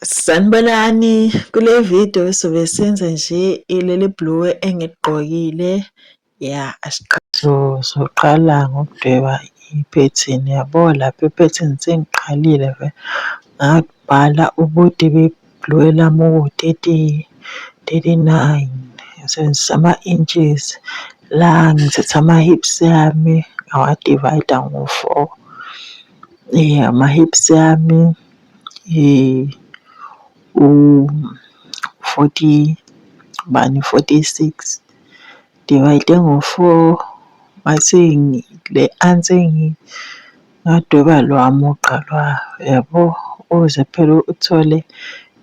Sanibonani, kule video sobe senza nje leli bhulukwe engiligqokile. Ya, soqala ngokudweba iphethini yabo lapha iphethini sengiqalile vele ngabhala ubude bebhulukwe lami okuwu-30, 39, ngisebenzisa ama-inches. La ngithatha ama-hips ami ngawa-divide-a ngo-four. Ama-hips ami u-40 bani 46 divide ngo-four mase le answer ngadweba lowa mugqa lowa yabo, ukuze phela uthole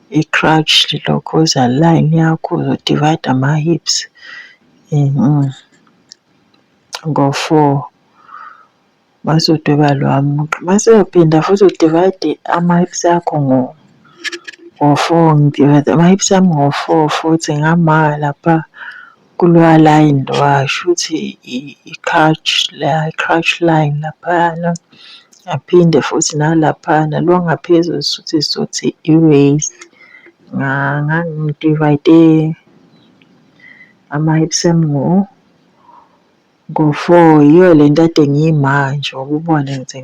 i-crouch lokhuza line yakho uzo-divide ama-hips ngo-four. Mase udweba lowa mugqa mase uyophinda futhi u-divide ama-hips akho ngo-four. Ngi-divide ama-hips ami ngo-four futhi ngamaka lapha kulowa line lowa, shuthi i-crouch la, i-crouch line laphayana. Ngaphinde futhi nalaphayana lo ngaphezulu shuthi sizothi i-waist. Ngangi-divide ama-hips ami ngo-four. Yiyo le nto kade ngiyimaka nje ngoba ubone ngize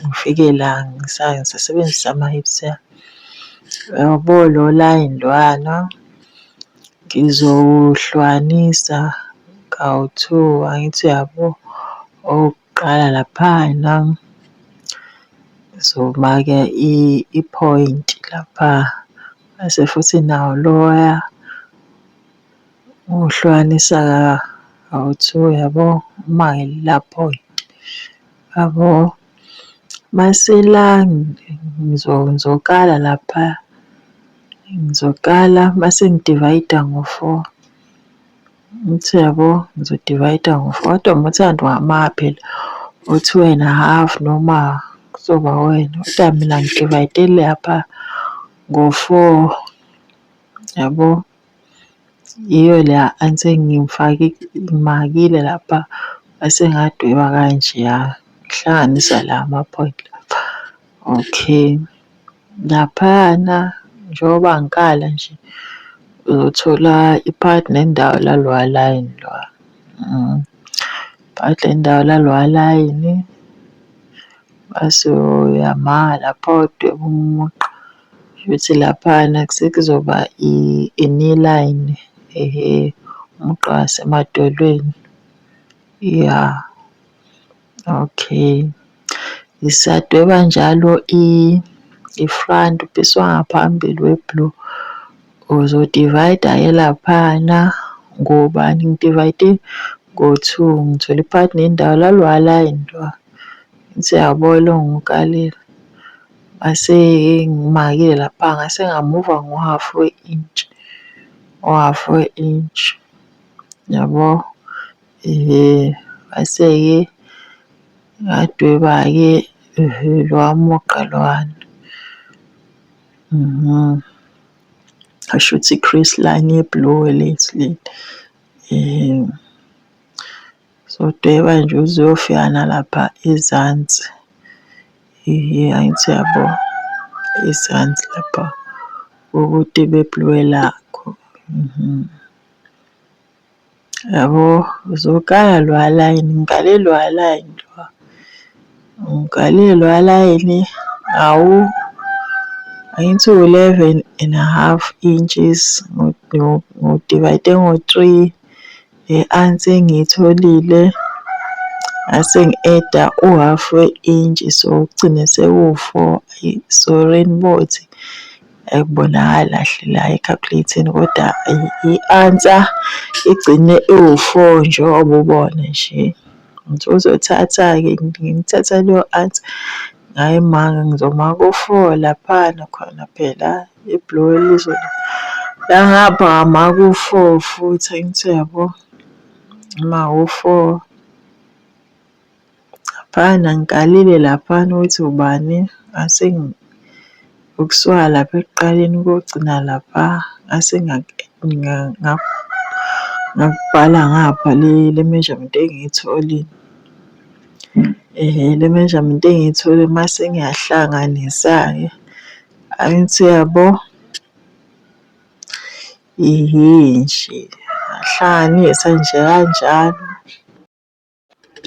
ngifike la ngisasebenzisa ama-hips ami. Uyabo lo line loyana ngizowuhlukanisa kawu-two, angithi uyabo? Owokuqala laphana ngizomaka i-point lapha, mase futhi nawo loya ngiwuhlukanisa kawu-two yabo, umake lela point yabo. Mase la ngizokala lapha, ngizokala mase ngi-divide-a ngo-four. Angithi uyabo, ngizo-divide-a ngo-four kodwa uma uthanda ungamaka phela u-two and a half noma kuzoba wena, kodwa mina ngi-divide lapha ngo-four yabo. Yiyo le answer engifake ngimakile lapha mase ngadweba kanjeya ngihlanganisa la ama-point lapha. Okay, laphayana njengoba ngikala nje uzothola iphakathi nendawo lalowa line lowa. Phakathi nendawo lalowa line mase uyamaka lapha udweba umugqa. Shuthi laphayana sekuzoba i-knee line, ehhe, umugqa wasemadolweni, ya, okay. Ngisadweba njalo i-front, u-piece wangaphambili webhulukwe. Uzo-divide-a-ke laphana ngobani, ngi-divide ngo-two, ngithola iphakathi nendawo lalowa line lowa. Angithi uyabo lo ngiwukalile. Mase-ke ngimakile lapha ngase ngamuva ngo-half we-inch, ngo-half we-inch yabo. Mase-ke ngadweba-ke lowa mugqa lowana. Kushuthi i-crease line yebhulukwe lethu leli. Sodweba nje uze uyofika nalapha ezansi. Angithi uyabo, ezansi lapha ubude bebhulukwe lakho. Yabo, uzokala lowa line, ngikale lowa line lowa, ngikale lowa line angithi u-11 and a half inches ngiwu-divide ngo-three. Le answer engiyitholile ngase ngi-add-a u-half we-inch so kugcine sekuwu-four. Sorry bothi akubonakali kahle la e-calculator-ni kodwa i-answer igcine iwu-four njengoba ubona nje. Ngithi uzothatha-ke ngithatha leyo answer ngayimaka ngizomaka u-four laphana khona phela ibhulukwe lizoba la ngapha ngamaka u-four futhi angithi uyabo, ngimake u-four. Laphana ngikalile laphana ukuthi ubani ngase ukusuka lapha ekuqaleni kuyogcina lapha ngase ngakubhala ngapha le measurement engiyitholile. Le measurement engiyitholile mase ngiyahlanganisa-ke. Angithi uyabo? Ihhe nje, ngahlanganisa nje kanjalo.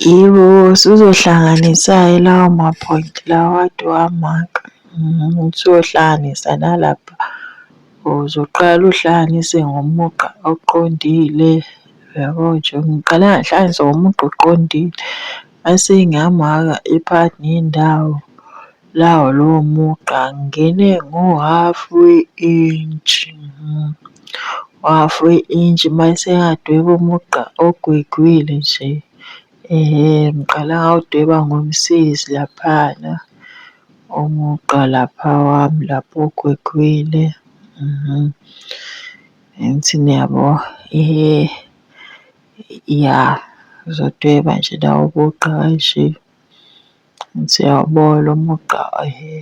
Yebo, usuzohlanganisa-ke lawo maphoyinti lawa okade uwamaka. Usuyohlanganisa nalapha. Uzoqala uhlanganise ngomugqa oqondile, uyabo nje ngiqale ngahlanganisa ngomugqa oqondile. Mase ngiyamaka iphakathi nendawo lawo lowo mugqa ngingene ngohhafu we-intshi. Uhhafu we-intshi mase ngadweba umugqa ogwegwile nje. Ehhe, ngiqala ngawudweba ngomsizi laphayana, umugqa lapha wami lapho ogwegwile. Angithi niyabo? Ehhe, ya, uzodweba nje la umugqa kanje. Ngithi uyawubona lo mugqa ehhe,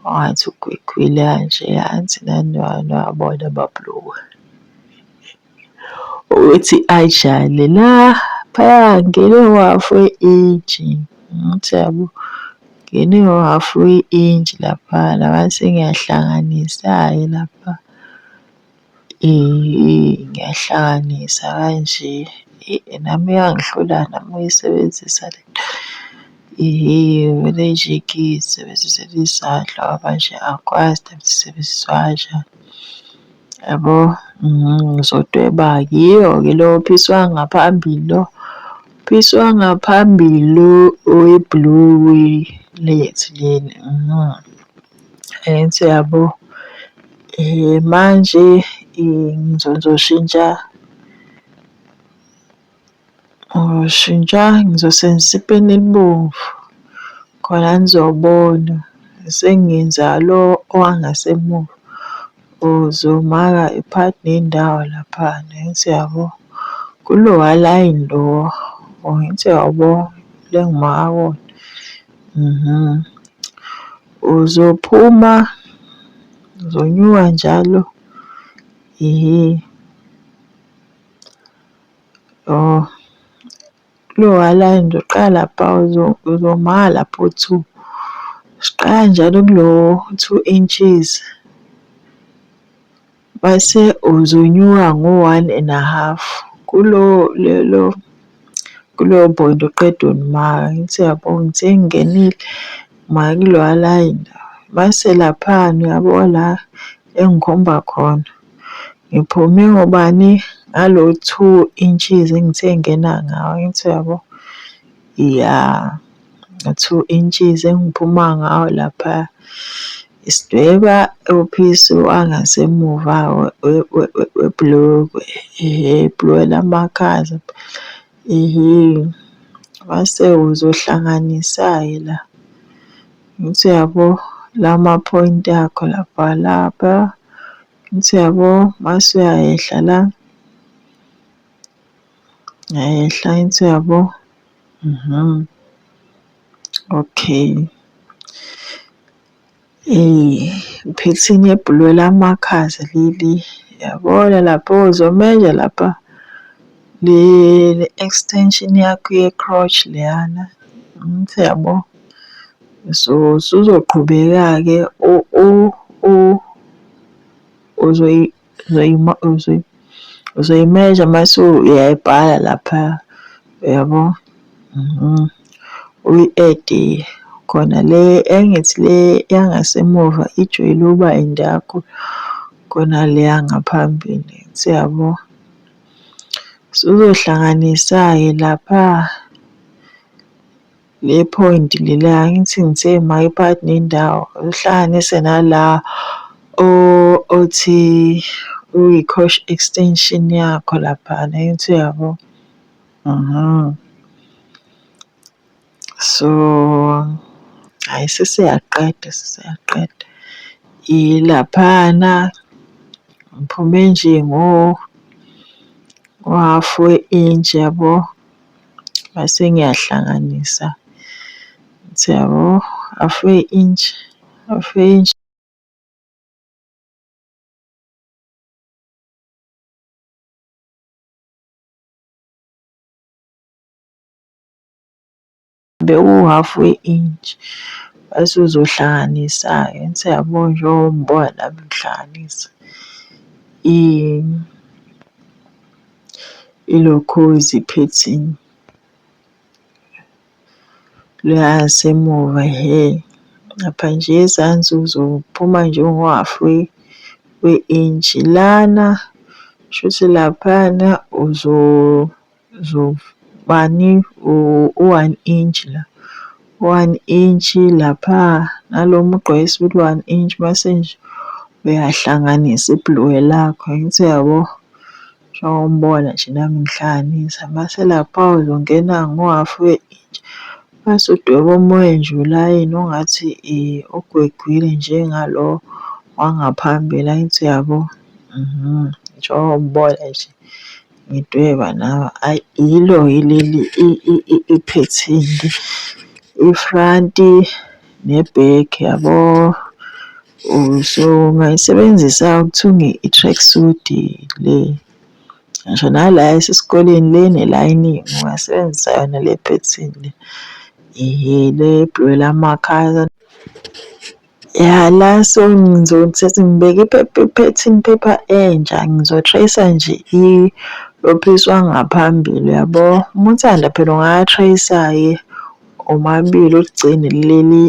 ongathi ugwegwile kanje, angithi nani niwabona amabhulukwe ukuthi anjani laphaya ngingene ngo-half we-intshi, angithi uyabo? Ngingene ngo-half we-intshi laphana ngase ngiyahlanganisa-ke lapha. Ngiyahlanganisa kanje. Eyi nami iyangihlula nami ukuyisebenzisa le nto. Vele nje ngiy'sebenzisele izandla ngoba nje angikwazi nami ukuthi isebenziswa kanjani. Yabo? Ngizodweba-ke, yiyo-ke lo phisi wangaphambili lo, phisi wangaphambili lo owebhulukwe lethu leli . Angithi uyabo? Manje ngizoshintsha, ngizoshintsha ngizosebenzisa ipeni elibomvu khona nizobona. Sengenza lo owangasemuva. Uzomaka phakathi nendawo laphana, angithi uyabo? Kulowa layini lo, angithi uyawubona le engimaka kuwona. Uzophuma, uzonyuka njalo, ihhe. Oh, kulowa layini uzoqala lapha uzomaka lapho two. Siqala njalo kulo 2 inches. Bese uzonyuka ngo-one and a half kulo lelo kuloyo point oqeda ulimaka. Angithi uyabo ngithe ngingenile ngimaka kuloya layini. Mase laphayana uyabo la engikhomba khona, ngiphume ngobani ngalo 2 inches engithe ngingena ngawo. Angithi uyabo? Ya, 2 inches engiphuma ngawo laphaya. Isidweba uphisi wangasemuva webhulukwe, ehhe ibhulukwe lamakhaza, ehhe. Mase uzohlanganisa-ke la, angithi uyabo la maphoyinti akho lapha lapha, angithi uyabo mase uyayehla la, uyayehla angithi uyabo . Okay. Iphethini yebhulukwe lamakhaza leli, uyabona lapho uzomenza lapha le extension yakho ye-crotch leyana, angithi uyabo? So, usuzoqhubeka-ke uzoyimeja mase uyayibhala lapha, uyabo? Uyi-add-e khona le engithi le yangasemuva ijwayele ukuba inde kakhulu kunale yangaphambili, uyabo? Usuzohlanganisa-ke lapha le phoyinti leliya, angithi ngithe mayiphakathi nendawo, uhlanganise nala othi uyi-crotch extension yakho laphana, angithi uyabo? So, hhayi sesiyaqeda sesiyaqeda. Ilaphana ngiphume nje ngo-half we-inch yabo, mase ngiyahlanganisa. Ngithi yabo, half we-inch, half we-inch. Bekuwu-half we-inch. Bese uzohlanganisa-ke, angithi uyabo njengoba ungibona nami ngihlanganisa. Ilokhuzi iphethini le yasemuva ehhe. Lapha nje ezansi uzophuma nje ngo-half we-inch. Lana shuthi laphayana uzobani u-one inch la. U-one inch lapha nalo mugqa wesibili u-one inch mase nje uyahlanganisa ibhulukwe lakho, angithi uyabo? Njengoba ubona nje nami ngihlanganisa mase lapha uzongena ngo-half we-inch mase udweba omunye nje ulayini ongathi ugwegwile njengalo wangaphambili, angithi uyabo? Njengoba ubona nje ngidweba nawe, ayi yilo-ke leli iphethini i-front ne-back yabo. So ungayisebenzisa ukuthunga i-tracksuit le. Ngisho nala esesikoleni le ene-lining ungasebenzisa yona le phethini le. Ehhe le yebhulukwe lamakhala. Ya la so ngizothatha ngibeke i-pattern paper entsha ngizo-trace-a nje lo piece wangaphambili uyabo. Uma uthanda phela ungawa-trace-a-ke omabili uligcine leli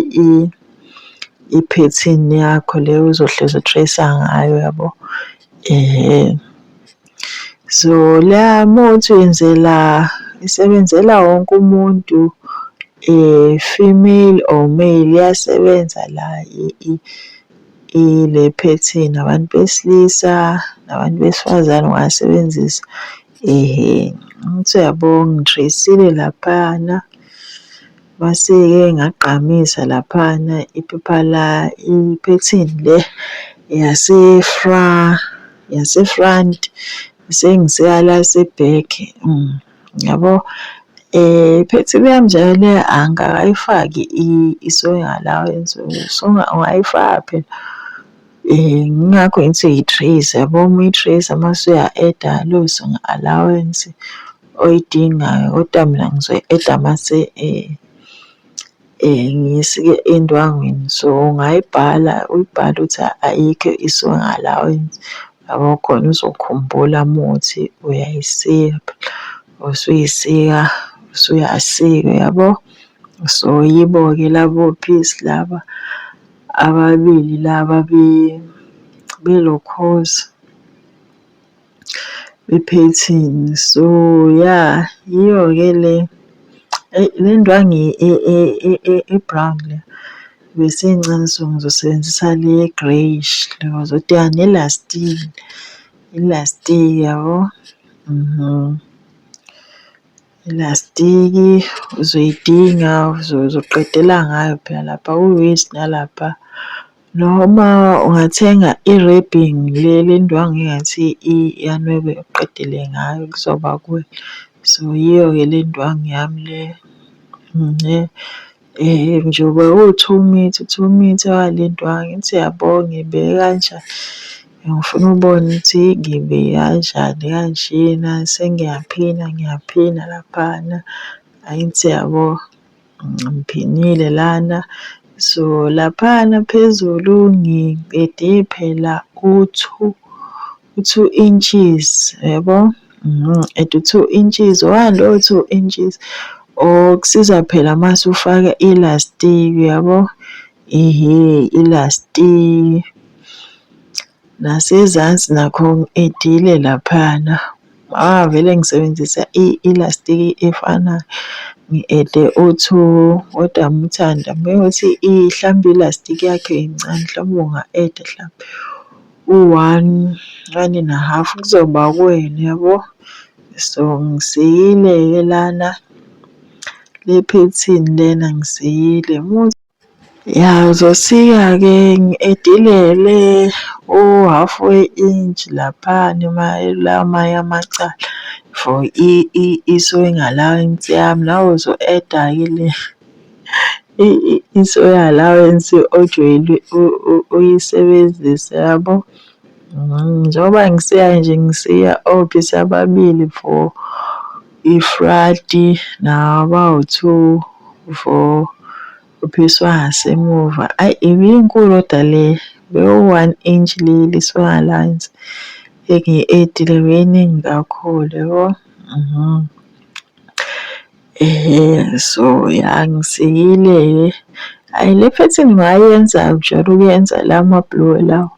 iphethini yakho le ozohlezi u-trace-a ngayo yabo. Ehhe. So la mawukuthi wenzela isebenzela wonke umuntu female or male iyasebenza la ile phethini abantu besilisa nabantu besifazane ungasebenzisa. Ehhe, angithi uyabo ngi-trace-ile laphayana. Mase-ke ngagqamisa laphana iphepha la iphethini le yase-front sengisika la ese-back yabo. Iphethini yami nje le angikakayifaki i-sewing allowance, so ungayifaka phela. Yingakho ngithi yi-trace yabo, uma uyi-trace-a mase uya-add-a leyo sewing allowance oyidingayo kodwa mina ngizoyi-add-a mase ngisike endwangwini. So ungayibhala uyibhale ukuthi ayikho i-sewing allowance yabo khona uzokhumbula uma kuwukuthi uyayisika usuyisika usuyasika uyabo. So yibo-ke labo piece laba ababili laba belokhozi bephethini. So ya yiyo-ke le. Eyi le ndwangu e-brown le besiyincane so ngizosebenzisa le e-greyish le ngizodinga nelastiki, ilastiki yabo . Ilastiki uzoyidinga uzoqedela ngayo phela lapha ku-waist nalapha. Noma ungathenga i-ribbon le le ndwangu engathi iyanwebeka uqedele ngayo kuzoba kuwe. So yiyo-ke le ndwangu yami le. Nje uwu-two metre, u-two metre wale ndwangu ngithi uyabo ngiyibeke kanjani. Ngifuna ubone ukuthi ngiyibeke kanjani kanjena sengiyaphina ngiyaphina laphana. Angithi uyabo ngiphinile lana. So laphana phezulu ngiqede phela u-two, u-two inches yabo. And u-two inches wani lowo two inches okusiza phela mase ufaka ilastiki uyabo. Ehhe ilastiki. Nasezansi nakho ngi-add-ile laphayana. Ngavele ngisebenzisa ilastiki efanayo ngi-add-e u-two kodwa uma uthanda mewukuthi hlampe ilastiki yakho incane mhlawumbe unga-add-a hlampe u-one, one and a half kuzoba kuwena yabo. So ngisikile-ke lana le phethini lena ngisikile. Ya uzosika-ke ngi-add-ile le u-half we-inch laphana lamanye amacala for i-sewing allowance yami. Nawe uzo-add-a-ke le i-sewing allowance ojwayele uyisebenzise yabo. Njengoba ngisika nje ngisika ophisi ababili for i-front nabawu-two for. Uphisi wangasemuva, ayi ibinkulu kodwa le bewu-one inch le sewing allowance engiyi-add-ile beyiningi kakhulu yabo. So ya ngisikile-ke, hhayi le phethini ungayenza ujwayele ukuyenza la mabhulukwe lawa.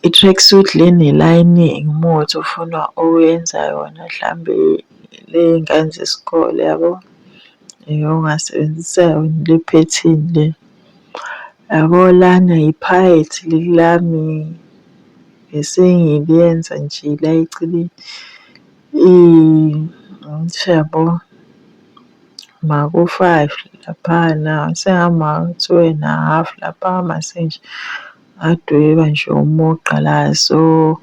I-tracksuit le ene-lining uma kuwukuthi ufuna ukuyenza yona hlambe le yey'ngane zesikole yabo. Ungasebenzisa yona le phethini le. Yabo lana yiphayethi leli lami bese ngiliyenza nje la eceleni. Angithi uyabo? Maku-five laphana sengama two and a half lapha mase nje ngadweba nje umugqa la so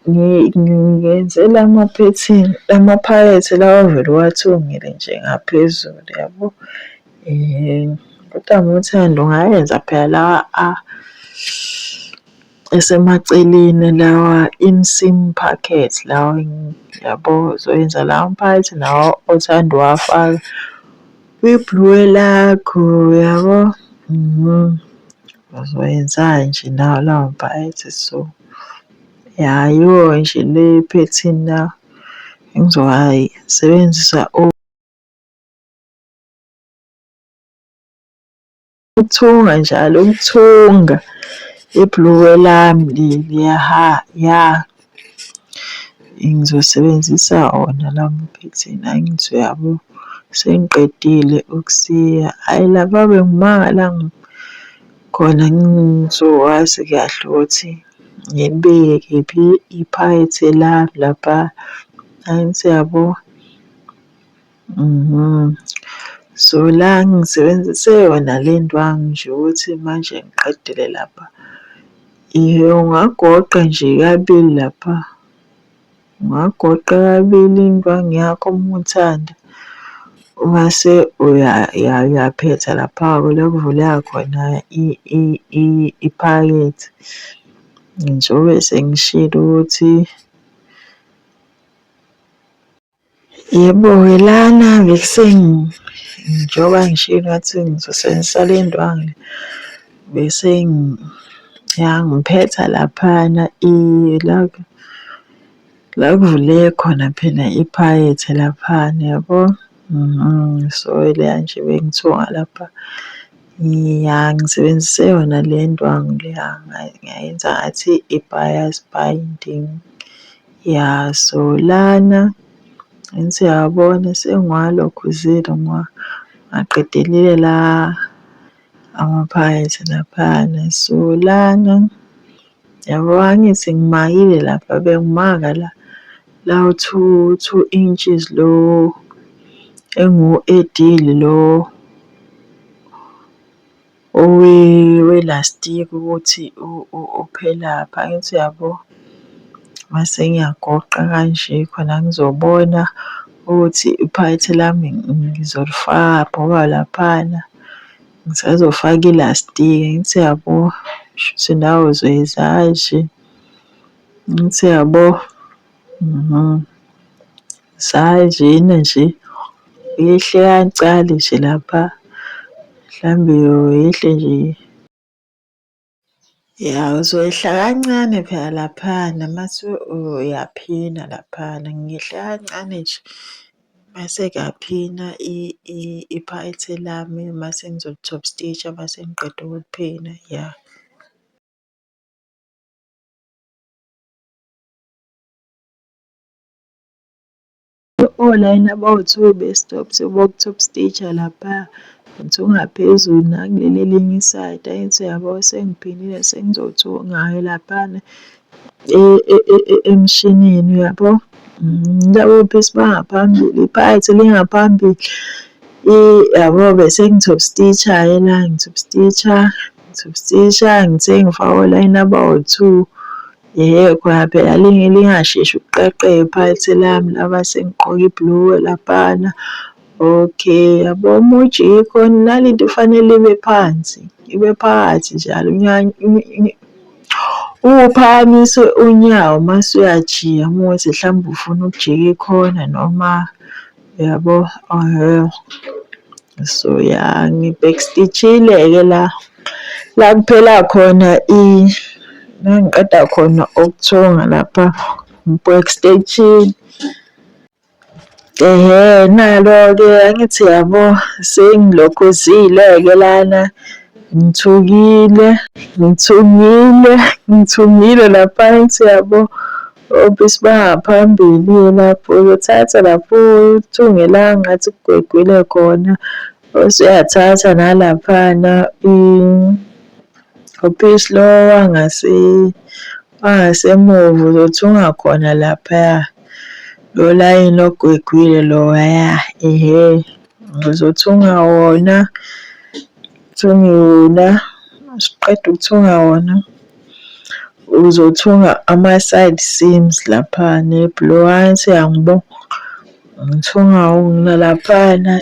ngenzela amaphethini amaphakethe lawa ovele uwathungele nje ngaphezulu yabo. Kodwa uma uthanda ungayenza phela lawa esemaceleni lawa inseam pocket lawa yabo uzoyenza lawa maphakethe nawa othanda uwafaka kwibhulukwe lakho yabo. Uzoyenza nje nawo lawo maphakethe so ya yiwo nje le phethini la engizowasebenzisa. Ukuthunga njalo ukuthunga ibhulukwe lami leliya ha ya. Ngizosebenzisa wona la maphethini angithi uyabo. Sengiqedile ukusika, hhayi lapha bengimangala khona ngizokwazi kahle ukuthi ngilibeke kephi iphakethe lami lapha. Angithi uyabo. So la ngisebenzise yona le ndwangu nje ukuthi manje ngiqedele lapha. Ungagoqa nje kabili lapha, ungagoqa kabili indwangu yakho uma uthanda. Mase uyaphetha lapha-ke la kuvuleka khona iphakethe. Njengoba sengishilo ukuthi. Yebo-ke lana njengoba ngishilo ngathi ngizosebenzisa le ndwangu le, bese ya ngiphetha laphana la la kuvuleke khona phela iphakethe laphana yabo. So, leya nje bengithunga lapha, ya ngisebenzise yona le ndwangu leya ngayenza ngathi i-bias binding. Ya so lana angithi uyabona sengiwalokhuzile ngiwaqedelile la amaphakethe laphayana. So lana yabo angithi ngimakile lapha bengimaka la la two inches lo engiwu-edile lo. Owelastiki ukuthi uphelaphi, angithi uyabo? Mase ngiyagoqa kanje khona ngizobona ukuthi iphakethe lami ngizolifakaphi ngoba laphana ngisazofaka ilastiki, angithi uyabo? Shuthi nawe uzoyenza kanje, angithi uyabo? Sanjena nje, yehle kancane nje lapha, mhlawumbe yehle nje. Ya, uzoyehla kancane phela laphana mase uyaphina laphana, ngiyehle kancane nje mase ngiyaphina iphakethe lami mase ngizoli-top stitch-a mase ngiqeda ukuliphina ya. Olayini abawu-two boku-top stitch-a lapha, ngithunga phezulu nakuleli elinye isayidi, angithi uyabo sengiphinile sengizothunga-ke laphana emshinini uyabo. Labo phisi bangaphambili, iphakethe lingaphambili. Yabo bese ngi-top stitch-a-ke la, ngi-top stitch-a, ngi-top stitch-a, ngithe ngifake olayini abawu-two. Ehhe khona phela lingasheshi ukuqaqeka iphakethe lami laba sengigqoke ibhulukwe laphana. Okay, yabo uma ujika ikhona nalento kufanele ibe phansi, ibe phakathi njalo uphakamise unyawo mase uyajika uma kuwukuthi mhlawumbe ufuna ukujika ikhona noma yabo . So ya, ngi-backstitch-ile-ke la, la kuphela khona la engiqeda khona ukuthunga lapha ngi-backstitch-ile. Ehhe, nalo-ke angithi yabo sengilokhuzile-ke lana, ngithukile, ngithungile, ngithungile lapha angithi yabo. Obese bangaphambili-ke lapho uyothatha lapho uthunge la ngathi kugwegwile khona. Bese uyathatha nalaphana uphisi lo wangasemuva uzothunga khona laphaya. Lo layini ogwegwile lowaya, ehhe, uzothunga wona, uthunge wona, masuqeda ukuthunga wona, uzothunga ama-side seams lapha nebhulukwe angithi uyangibona. Ngithunga wona laphana .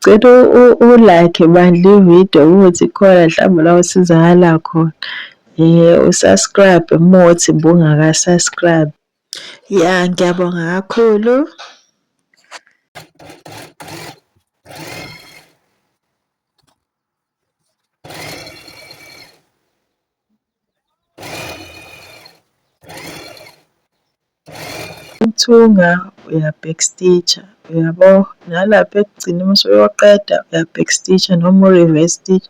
Ngicela u-like bandla ividiyo ukuthi khona mhlawumbe la osizakala khona. U-subscribe uma kuwukuthi ubungaka-subscribe. Ya, ngiyabonga kakhulu. Ukuthunga uya-backstitch-a uyabo, nalapha ekugcineni uma usuyoqeda uya-backstitch-a noma u-reverse stitch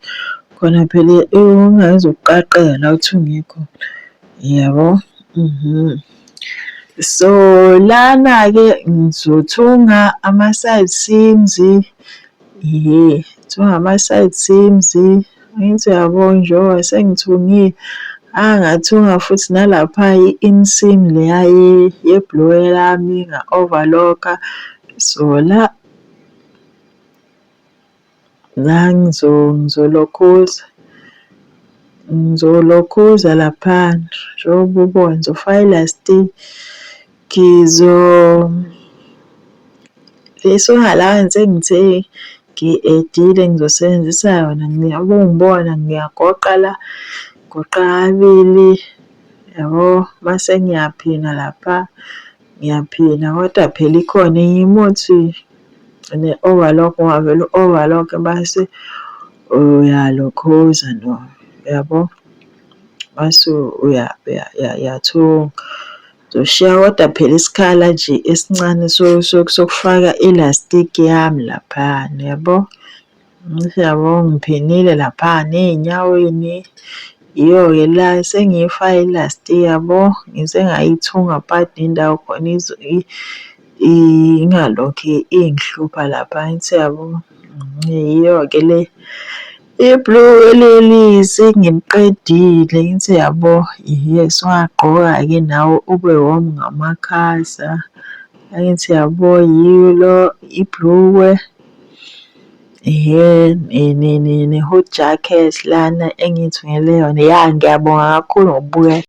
khona phela ungazukuqaqeka la othunge khona, yabo. So lana-ke ngizothunga ama-side seams, ihe, ngithunga ama-side seams. Angithi uyabo njengoba sengithungile, angathunga futhi nalapha i-inseam leya yebhulukwe lami nga-overlock-a. So la, la ngizolokhuza, ngizolokhuza laphana njengoba ubona ngizofaka ilastiki. Le allowance engithe ngi-add-ile ngizosebenzisa yona ngiyabe ungibona ngiyagoqa la, ngigoqa kabili yabo mase ngiyaphina lapha, ngiyaphina kodwa phela ikhona enye imuthi ne-overlock ungavele u-overlock base uyalokhuza no yabo mase uyathunga. Ngizoshiya kodwa phela isikhala nje esincane sokufaka ilastiki yami laphayana yabo. Ngithi yabo ngiphinile laphana ey'nyaweni, iyo-ke la sengiyifake ilastiki yabo, ngize ngayithunga phakathi nendawo khona ingalokhu ingihlupha lapha, angithi yabo. Yiyo-ke le. Ibhulukwe leli sengiliqedile ngithi yabo, ihhe sewagqoka-ke nawe ube warm ngamakhaza. Angithi yabo yilo ibhulukwe, ihhe ne-hood jacket lana engiyithungele yona. Ya, ngiyabonga kakhulu ngokubukela.